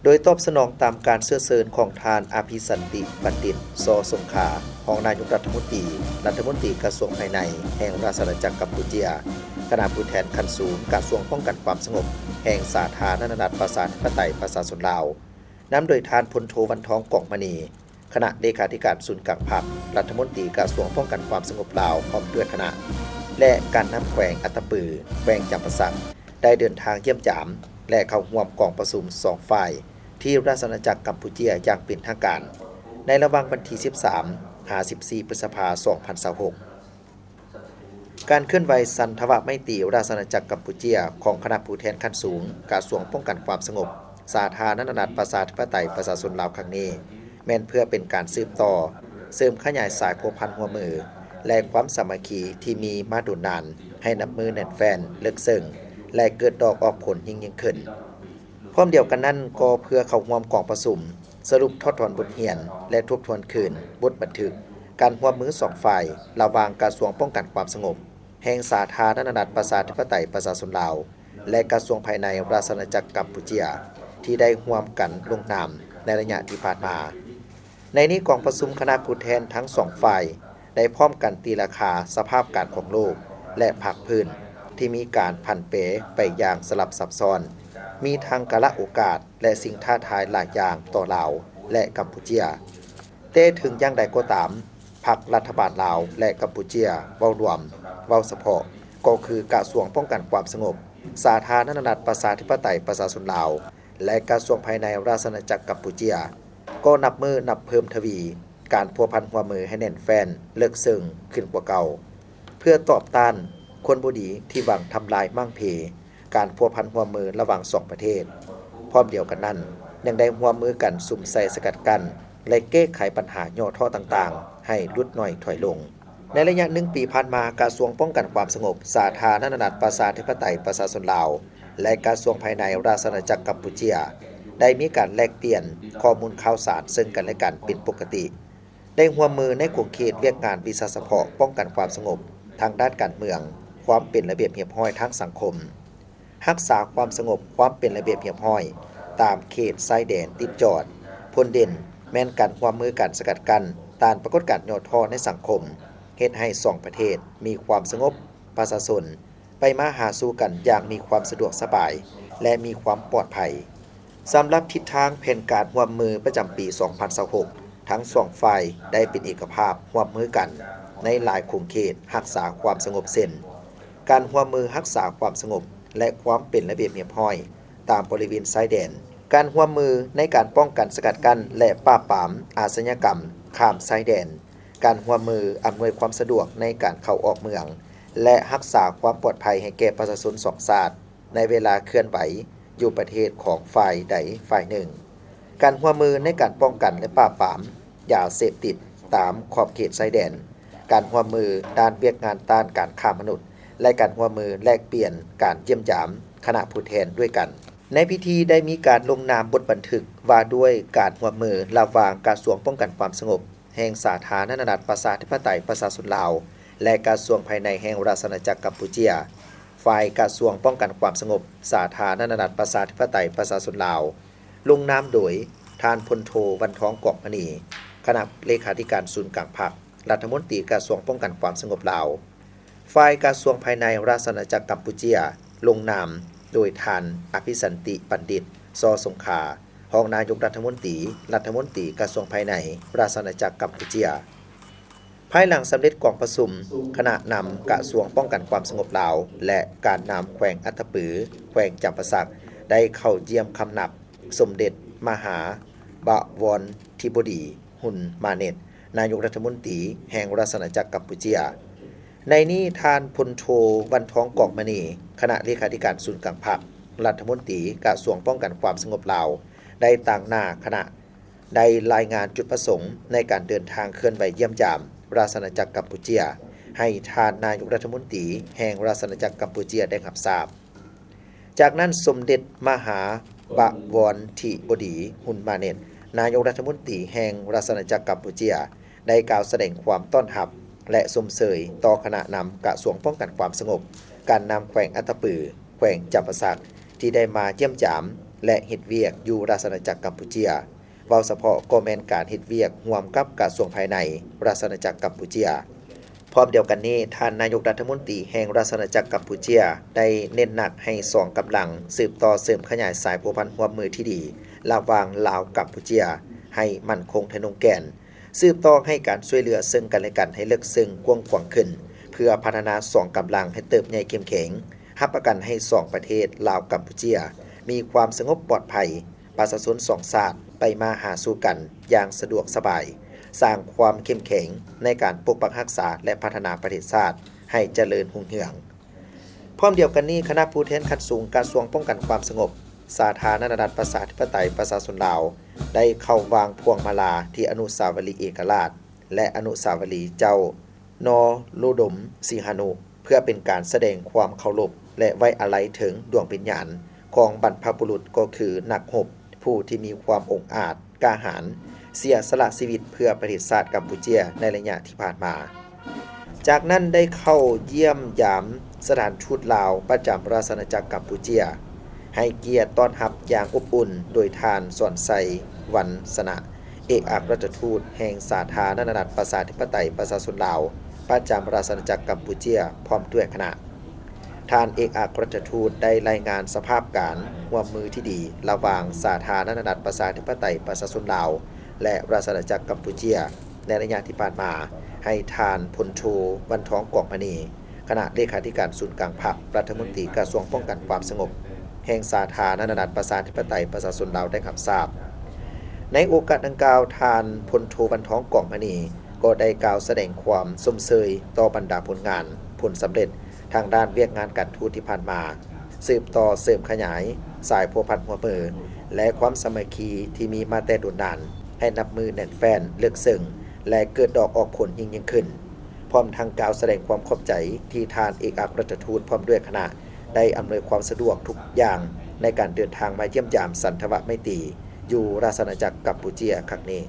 ໂດຍຕອບສະໜອງຕາມການເຊື້ອເຊີນຂອງທ່ານ ອະພິສັນຕິ ບັນດິດ ຊໍສົງຂາ ຮອງນາຍົກລັດຖະມົນຕີ, ລັດຖະມົນຕີກະຊວງພາຍໃນແຫ່ງລາຊະອານາຈັກກຳປູເຈຍ, ຄະນະຜູ້ແທນຂັ້ນສູງກະຊວງປ້ອງກັນຄວາມສະຫງົບແຫ່ງສາທາລະນະລັດປະຊາທິປະໄຕປະຊາຊົນລາວ, ນຳໂດຍທ່ານ ພົນໂທ ວັນທອງ ກອງມະນີ ຄະນະເລຂາທິການສູນກາງພັກ, ລັດຖະມົນຕີກະຊວງປ້ອງກັນຄວາມສະຫງົບລາວ ພ້ອມດ້ວຍຄະນະ ແລະ ການນຳແຂວງອັດຕະປື, ແຂວງຈຳປາສັກ ໄດ້ເດີນທາງຢ້ຽມຢາມ ແລະ ເຂົ້າຮ່ວມກອງປະຊຸມສອງຝ່າຍ ທີ່ລາຊະອານາຈັກກຳປູເຈຍຢ່າງເປັນທາງການ ໃນລະຫວ່າງວັນທີສິບສາມ ຫາ ສິບສີ່ ພຶດສະພາ ສອງພັນຊາວຫົກ. ການເຄື່ອນໄຫວສັນທະວະໄມຕີລາຊະອານາຈັກກຳປູເຈຍຂອງຄະນະຜູ້ແທນຂັ້ນສູງກະຊວງປ້ອງກັນຄວາມສະຫງົບສາທາລະນະລັດປະຊາທິປະໄຕປະຊາຊົນລາວຄັ້ງນີ້ ແມ່ນເພື່ອເປັນການສືບຕໍ່ ເສີມຂະຫຍາຍສາຍພົວພັນຮ່ວມມື ແລະ ຄວາມສາມັກຄີທີ່ມີມາດົນນານ ໃຫ້ນັບມື້ແໜ້ນແຟ້ນ, ເລິກເຊິ່ງ ແລະ ເກີດດອກອອກຜົນຍິ່ງໆຂຶ້ນ. ພ້ອມດຽວກັນນັ້ນ ກໍເພື່ອເຂົ້າຮ່ວມກອງປະຊຸມ ສະຫຼຸບຖອດຖອນບົດຮຽນ ແລະ ທົບທວນຄືນບົດບັນທຶກການຮ່ວມມືສອງຝ່າຍ ລະຫວ່າງກະຊວງປ້ອງກັນຄວາມສະຫງົບແຫ່ງສາທາລະນະລັດປະຊາທິປະໄຕປະຊາຊົນລາວ ແລະ ກະຊວງພາຍໃນລາຊະອານາຈັກກຳປູເຈຍ ທີ່ໄດ້ຮ່ວມກັນລົງນາມໃນໄລຍະທີ່ຜ່ານມາ. ໃນນີ້ ກອງປະຊຸມຄະນະຜູ້ແທນທັງສອງຝ່າຍ ໄດ້ພ້ອມກັນຕີລາຄາສະພາບການຂອງໂລກ ແລະ ພາກພື້ນທີ່ມີການຜັນແປໄປຢ່າງສະຫຼັບຊັບຊ້ອນ, ມີທັງກາລະໂອກາດ ແລະ ສິ່ງທ້າທາຍຫຼາຍຢ່າງຕໍ່ລາວ ແລະ ກຳປູເຈຍ. ແຕ່ເຖິງຢ່າງໃດກໍຕາມ, ພັກລັດຖະບານລາວ ແລະ ກຳປູເຈຍເວົ້າລວມ, ເວົ້າສະເພາະ ກໍຄືກະຊວງປ້ອງກັນຄວາມສະຫງົບ ສາທາລະນະລັດປະຊາທິປະໄຕປະຊາຊົນລາວ ແລະ ກະຊວງພາຍໃນລາຊະອານາຈັກກຳປູເຈຍ ກໍນັບມື້ນັບເພີ່ມທະວີການພົວພັນຮ່ວມມືໃຫ້ແໜ້ນແຟ້ນ, ເລິກເຊິ່ງຂຶ້ນກວ່າເກົ່າ ເພື່ອຕອບຕ້ານຄົນບໍ່ດີທີ່ຫວັງທຳລາຍມ້າງເພການພົວພັນຮ່ວມມືລະຫວ່າງສອງປະເທດ. ພ້ອມດຽວກັນນັ້ນ ຍັງໄດ້ຮ່ວມມືກັນສຸມໃສ່ສະກັດກັ້ນ ແລະ ແກ້ໄຂບັນຫາຫຍໍ້ທໍ້ຕ່າງໆ ໃຫ້ຫຼຸດໜ້ອຍຖອຍລົງ. ໃນໄລຍະໜຶ່ງປີຜ່ານມາ, ກະຊວງປ້ອງກັນຄວາມສະຫງົບສາທາລະນະລັດປະຊາທິປະໄຕປະຊາຊົນລາວ ແລະ ກະຊວງພາຍໃນລາຊະອານາຈັກກຳປູເຈຍ ໄດ້ມີການແລກປ່ຽນຂໍ້ມູນຂ່າວສານເຊິ່ງກັນ ແລະ ກັນເປັນປົກກະຕິ, ໄດ້ຮ່ວມມືໃນຂົງເຂດວຽກງານວິຊາສະເພາະປ້ອງກັນຄວາມສະຫງົບທາງດ້ານການເມືອງ, ຄວາມເປັນລະບຽບຮຽບຮ້ອຍທາງສັງຄົມ, ຮັກສາຄວາມສະຫງົບ, ຄວາມເປັນລະບຽບຮຽບຮ້ອຍຕາມເຂດຊາຍແດນຕິດຈອດ. ຜົນເດັ່ນແມ່ນການຮ່ວມມືກັນສະກັດກັ້ນຕ້ານປາກົດການຫຍໍ້ທໍ້ໃນສັງຄົມ, ເຮັດໃຫ້ສອງປະເທດມີຄວາມສະຫງົບ, ປະຊາຊົນໄປມາຫາສູ່ກັນຢ່າງມີຄວາມສະດວກສະບາຍ ແລະ ມີຄວາມປອດໄພ. ສຳລັບທິດທາງແຜນການຮ່ວມມືປະຈຳປີສອງພັນຊາວຫົກ ທັງສອງຝ່າຍໄດ້ເປັນເອກະພາບຮ່ວມມືກັນໃນຫຼາຍຂົງເຂດຮັກສາຄວາມສະຫງົບ ເຊັ່ນ ການຮ່ວມມືຮັກສາຄວາມສະຫງົບ ແລະ ຄວາມເປັນລະບຽບຮຽບຮ້ອຍຕາມບໍລິເວນຊາຍແດນ, ການຮ່ວມມືໃນການປ້ອງກັນສະກັດກັ້ນ ແລະ ປາບປາມອາຊະຍາກຳຂ້າມຊາຍແດນ, ການຮ່ວມມືອຳນວຍຄວາມສະດວກໃນການເຂົ້າອອກເມືອງ ແລະ ຮັກສາຄວາມປອດໄພໃຫ້ແກ່ປະຊາຊົນສອງຊາດ ໃນເວລາເຄື່ອນໄຫວຢູ່ປະເທດຂອງຝ່າຍໃດຝ່າຍໜຶ່ງ, ການຮ່ວມມືໃນການປ້ອງກັນ ແລະ ປາບປາມຢາເສບຕິດຕາມຂອບເຂດຊາຍແດນ, ການຮ່ວມມືດ້ານວຽກງານຕ້ານການຄ້າມະນຸດ ແລະ ການຮ່ວມມືແລກປ່ຽນການຢ້ຽມຢາມຄະນະຜູ້ແທນດ້ວຍກັນ. ໃນພິທີໄດ້ມີການລົງນາມບົດບັນທຶກວ່າດ້ວຍການຮ່ວມມືລະຫວ່າງກະຊວງປ້ອງກັນຄວາມສະຫງົບ ແຫ່ງສາທາລະນະລັດປະຊາທິປະໄຕປະຊາຊົນລາວ ແລະ ກະຊວງພາຍໃນແຫ່ງລາຊະອານາຈັກກຳປູເຈຍ. ຝ່າຍກະຊວງປ້ອງກັນຄວາມສະຫງົບສາທາລະນະລັດປະຊາທິປະໄຕປະຊາຊົນລາວ ລົງນາມໂດຍທ່ານ ພົນໂທ ວັນທອງ ກອກມະນີ ຄະນະເລຂາທິການສູນກາງພັກ, ລັດຖະມົນຕີກະຊວງປ້ອງກັນຄວາມສະຫງົບລາວ. ຝ່າຍກະຊວງພາຍໃນລາຊະອານາຈັກກຳປູເຈຍ ລົງນາມໂດຍທ່ານ ອະພິສັນຕິ ບັນດິດ ຊໍສົງຂາ ຮອງນາຍົກລັດຖະມົນຕີ, ລັດຖະມົນຕີກະຊວງພາຍໃນລາຊະອານາຈັກກຳປູເຈຍ. ພາຍຫຼັງສຳເລັດກອງປະຊຸມ, ຄະນະນຳກະຊວງປ້ອງກັນຄວາມສະຫງົບລາວ ແລະ ການນຳແຂວງອັດຕະປື, ແຂວງຈຳປາສັກ ໄດ້ເຂົ້າຢ້ຽມຄຳນັບສົມເດັດມະຫາບະວອນທິບໍດີ ຮຸນມາເນັດ ນາຍົກລັດຖະມົນຕີແຫ່ງລາຊະອານາຈັກກຳປູເຈຍ. ໃນນີ້ ທ່ານ ພົນໂທ ວັນທອງ ກອກມະນີ ຄະນະເລຂາທິການສູນກາງພັກ, ລັດຖະມົນຕີກະຊວງປ້ອງກັນຄວາມສະຫງົບລາວ ໄດ້ຕາງໜ້າຄະນະ ໄດ້ລາຍງານຈຸດປະສົງໃນການເດີນທາງເຄື່ອນໄຫວຢ້ຽມຢາມລາຊະອານາຈັກກຳປູເຈຍ ໃຫ້ທ່ານນາຍົກລັດຖະມົນຕີແຫ່ງລາຊະອານາຈັກກຳປູເຈຍໄດ້ຮັບຊາບ. ຈາກນັ້ນ ສົມເດັດມະຫາບະວອນທິບໍດີ ຮຸນມາເນັດ ນາຍົກລັດຖະມົນຕີແຫ່ງລາຊະອານາຈັກກຳປູເຈຍ ໄດ້ກ່າວສະແດງຄວາມຕ້ອນຮັບ ແລະ ຊົມເຊີຍຕໍ່ຄະນະນຳກະຊວງປ້ອງກັນຄວາມສະຫງົບ, ການນຳແຂວງອັດຕະປື, ແຂວງຈຳປາສັກ ທີ່ໄດ້ມາຢ້ຽມຢາມ ແລະ ເຮັດວຽກຢູ່ລາຊະອານາຈັກກຳປູເຈຍ, ເວົ້າສະເພາະກໍແມ່ນການເຮັດວຽກຮ່ວມກັບກະຊວງພາຍໃນລາຊະອານາຈັກກຳປູເຈຍ. ພ້ອມດຽວກັນນີ້, ທ່ານນາຍົກລັດຖະມົນຕີແຫ່ງລາຊະອານາຈັກກຳປູເຈຍ ໄດ້ເນັ້ນໜັກໃຫ້ສອງກຳລັງສືບຕໍ່ເສີມຂະຫຍາຍສາຍພົວພັນຮ່ວມມືທີ່ດີລະຫວ່າງລາວ-ກຳປູເຈຍ ໃຫ້ໝັ້ນຄົງທະນົງແກ່ນ, ສືບຕໍ່ໃຫ້ການຊ່ວຍເຫຼືອເຊິ່ງກັນແລະກັນໃຫ້ເລິກເຊິ່ງກວ້າງຂວາງຂຶ້ນ, ເພື່ອພັດທະນາສອງກຳລັງໃຫ້ເຕີບໃຫຍ່ເຂັ້ມແຂງ, ຮັບປະກັນໃຫ້ສອງປະເທດລາວ-ກຳປູເຈຍ ມີຄວາມສະຫງົບປອດໄພ, ປະຊາຊົນສອງຊາດໄປມາຫາສູ່ກັນຢ່າງສະດວກສະບາຍ, ສ້າງຄວາມເຂັ້ມແຂງໃນການປົກປັກຮັກສາ ແລະ ພັດທະນາປະເທດຊາດໃຫ້ຈະເລີນຮຸ່ງເຮືອງ. ພ້ອມດຽວກັນນີ້, ຄະນະຜູ້ແທນຂັ້ນສູງກະຊວງປ້ອງກັນຄວາມສະຫງົບ ສາທາລະນະລັດປະຊາທິປະໄຕປະຊາຊົນລາວ ໄດ້ເຂົ້າວາງພວງມາລາທີ່ອະນຸສາວະລີເອກະລາດ ແລະ ອະນຸສາວະລີເຈົ້ານໍໂຣດົມ ສີຫະນຸ ເພື່ອເປັນການສະແດງຄວາມເຄົາລົບ ແລະ ໄວ້ອາໄລເຖິງດວງວິນຍານຂອງບັນພະບຸລຸດ ກໍຄືນັກຮົບຜູ້ທີ່ມີຄວາມອົງອາດ ກ້າຫານ ເສຍສະຫຼະຊີວິດເພື່ອປະເທດຊາດກຳປູເຈຍໃນໄລຍະທີ່ຜ່ານມາ. ຈາກນັ້ນໄດ້ເຂົ້າຢ້ຽມຢາມສະຖານທູດລາວປະຈຳລາຊະອານາຈັກກຳປູເຈຍ, ໃຫ້ກຽດຕ້ອນຮັບຢ່າງອົບອຸ່ນໂດຍທ່ານ ສອນໄຊ ວັນຊະນະ ເອກອັກລັດຖະທູດແຫ່ງສາທາລະນະລັດປະຊາທິປະໄຕປະຊາຊົນລາວ ປະຈຳລາຊະອານາຈັກກຳປູເຈຍ ພ້ອມດ້ວຍຄະນະ. ທ່ານເອກອັກລັດຖະທູດໄດ້ລາຍງານສະພາບການຮ່ວມມືທີ່ດີລະຫວ່າງສາທາລະນະລັດປະຊາທິປະໄຕປະຊາຊົນລາວ ແລະ ລາຊະອານາຈັກກຳປູເຈຍ ໃນໄລຍະທີ່ຜ່ານມາ ໃຫ້ທ່ານພົນໂທ ວັນທອງ ກອງມະນີ ຄະນະເລຂາທິການສູນກາງພັກ, ລັດຖະມົນຕີກະຊວງປ້ອງກັນຄວາມສະຫງົບແຫ່ງສາທາລະນະລັດປະຊາທິປະໄຕປະຊາຊົນລາວໄດ້ຮັບຊາບ. ໃນໂອກາດດັ່ງກ່າວ, ທ່ານພົນໂທ ວັນທອງ ກອງມະນີ ກໍໄດ້ກ່າວສະແດງຄວາມຊົມເຊີຍຕໍ່ບັນດາຜົນງານ, ຜົນສຳເລັດ ທາງດ້ານວຽກງານການທູດທີ່ຜ່ານມາ, ສືບຕໍ່ເສີມຂະຫຍາຍສາຍພົວພັນຮ່ວມມື ແລະ ຄວາມສາມັກຄີທີ່ມີມາແຕ່ດົນນານ ໃຫ້ນັບມື້ແໜ້ນແຟ້ນ, ເລິກເຊິ່ງ ແລະ ເກີດດອກອອກຜົນຍິ່ງໆຂຶ້ນ, ພ້ອມທັງກ່າວສະແດງຄວາມຂອບໃຈທີ່ທ່ານເອກອັກລັດຖະທູດພ້ອມດ້ວຍຄະນະ ໄດ້ອຳນວຍຄວາມສະດວກທຸກຢ່າງໃນການເດີນທາງມາຢ້ຽມຢາມສັນທະວະໄມຕີຢູ່ລາຊະອານາຈັກກຳປູເຈຍຄັ້ງນີ້.